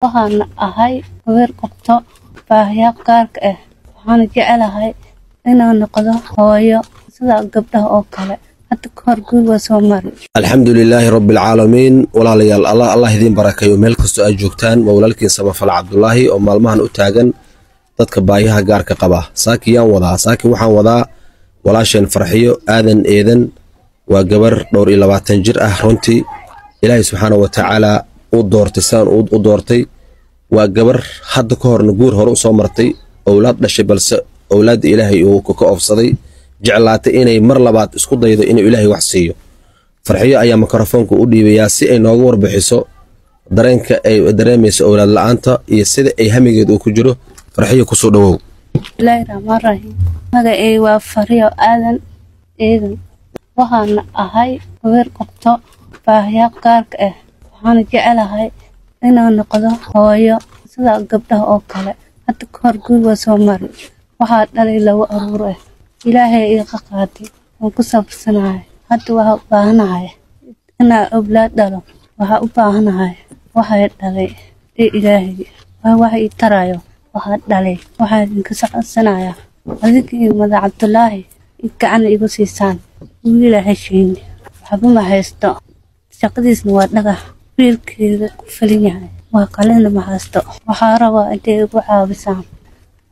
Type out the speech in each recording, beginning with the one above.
Waxaan ahay gabar qabto baahiyaha gaarka ah, waxaana jeclahay inaan noqdo hooyo sida gabdhaha oo kale. Hadda kahor guur waa soo maray. Alxamdu lilaahi rabbi alcaalamiin. Walaalayaal, Allah idiin barakeeyo meel kastoo aad joogtaan. Waa walaalkiin Samafal Cabdulaahi oo maalmahan u taagan dadka baahiyaha gaarka qaba. Saaki yaan wadaa? Saaki waxaan wadaa walaasheen Farxiyo Aadan Eedan. Waa gabar dhowr iyo 20 jir ah. Runtii Ilaahay subxaana wa tacaala u doortay sidaan u doortay. Waa gabar hadda ka horna guur hore usoo martay, owlaad dhashay, balse owlaadda Ilaahay uu ka oofsaday, jeclaatay inay mar labaad isku daydo inuu Ilaahay wax siiyo. Farxiyo ayaa mikrofoonka u dhiibayaa si ay nooga warbixiso dareenka ay dareemayso owlaad la-aanta iyo sida ay hamigeed uu ku jiro. Farxiyo, kusoo dhawow. Bismillaahi Raxmaan Raxiim. Magacay waa Fariyo Aadan Eedan. Waxaan ahay gabar qabto baahiyaha gaarka ah, waxaana jeclahay inaan noqdo hooyo sida gabdhaha oo kale. Hadda kahor guur waa soo maray. Waxaa dhalay 2 aruur ah, Ilaahay iga qaaday, waan ku sabrsanahay. Hadda waxaa u baahanahay inaan awlaad dhalo. Waxaa u baahanahay waxay dhalay ee Ilaahay waa wax ii tarayo. Waxaa dhalay, waxaa idinka socodsanayaa adinka iyo Madax Cabdulaahi gacan igu siisaan wiila heshiin. Waxba ma haysto, shaqadiisna waa dhagax, wiilkeeda ku filin yahay, waa kalena ma haysto. Waxaa rabaa intay igu caawisaan.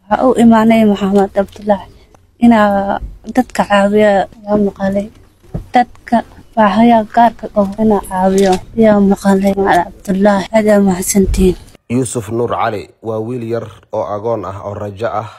Waxaa u imaanay Maxamed Cabdulaahi inaa dadka caawiya yaa maqalay, dadka baahayaa gaarka qabo inaa caawiyo yaa maqalay Maxamed Cabdulaahi. Aad aa mahadsantihiin. Yuusuf Nuur Cali waa wiil yar oo agoon ah oo rajo ah,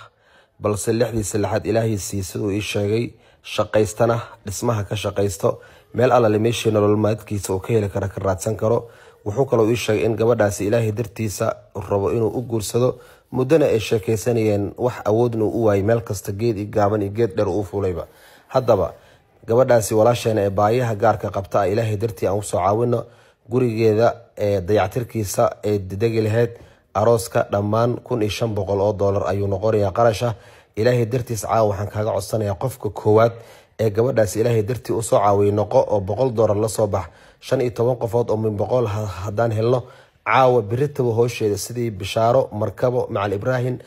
balse lixdiisa lixaad Ilaahay sii siduu ii sheegay, shaqaystana, dhismaha ka shaqaysto, meel allale meeshii nolol maalmeedkiisa uu ka heli karo ka raadsan karo. Wuxuu kaloo ii sheegay in gabadhaasi Ilaahay dartiisa rabo inuu u guursado, muddona ay sheekaysanayeen, wax awoodna u waayay, meel kasta geed i gaaban iyo geed dheer uu fuulayba. Haddaba gabadhaasi walaasheena ee baayaha gaarka qabta ah, Ilaahay dartii aan usoo caawino gurigeeda ee dayactirkiisa ee degi lahayd, arooska, dhammaan 1500 oo doolar ayuu noqonayaa qarasha. Ilaahay dartiis caawa waxaan kaaga codsanayaa, qofka koowaad ee gabadhaasi Ilaahay dartii usoo caawiyay noqo oo $100 la soo bax. 15 qofood oo min 100 haddaan helno caawa, biritaba hoosheeda sidii Bishaaro Markabo, Macal Ibraahim,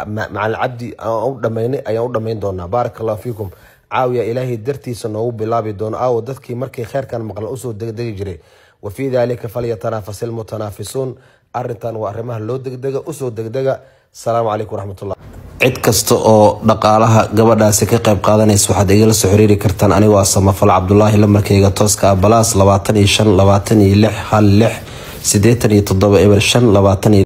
Macal Cabdi aan u dhamaynay ayaan u dhamayn doonaa. Baaraka Allahu fiikum. Caawiya Ilaahay dartiisa noogu bilaabi doono. Aawo dadkii markay kheyrkan maqlan usoo degdegi jiray? Wa fii daalika falyatanaafasi lmutanaafisuun. Arrintan waa arrimaha loo degdega, usoo degdega. Asalaamu calaykum waraxmatullah. Cid kasta oo dhaqaalaha gabadhaasi ka qayb qaadanaysa waxaad igala soo xiriiri kartaan anigoo ah Samafal Cabdulaahi. Lambarkayga tooska ah +25 26 16 87 05 20.